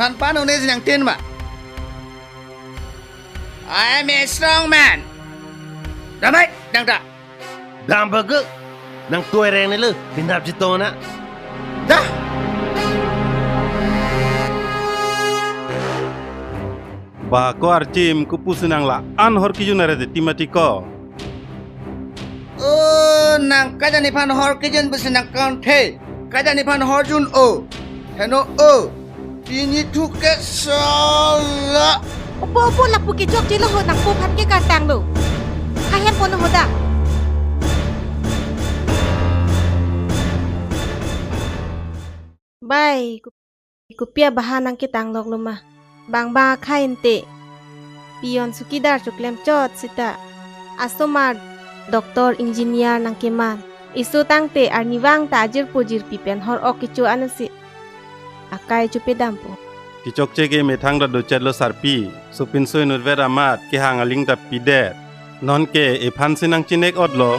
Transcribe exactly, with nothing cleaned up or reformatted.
Phan phan un'e si nangtin ma? I am a strong man. Damai, dangda. Dam bagu. Nang tuai reng nelo, pinap jitona. Dah. Ba ko archim, kopusi nang la-an hor kejun are de timati ko. O, nang kaja nephan hor kejun pusi nang kanthe. Kaja nephan hor jun o. Heno o. Pini thu ke sala. Opo, opo, lapu kechokche lo ho, nangpo aphan ke kartang lo. Hahen pono ho da. Bai, ku-, kopi abaha nangketang lok lo ma? Bang bang akhai ante. Peon chowkidar choklem chot seta. Asomar doctor, engineer nangkeman. Iso tangte arnivang ta ajirpo jirpi pen hor ok kecho ansi akai chopedampo. Kechokche ke methang ta dochet lo sarpi. Sopinso inutvet amat kehang aling ta pidet. Nonke ephan si nangchinek-ot lo.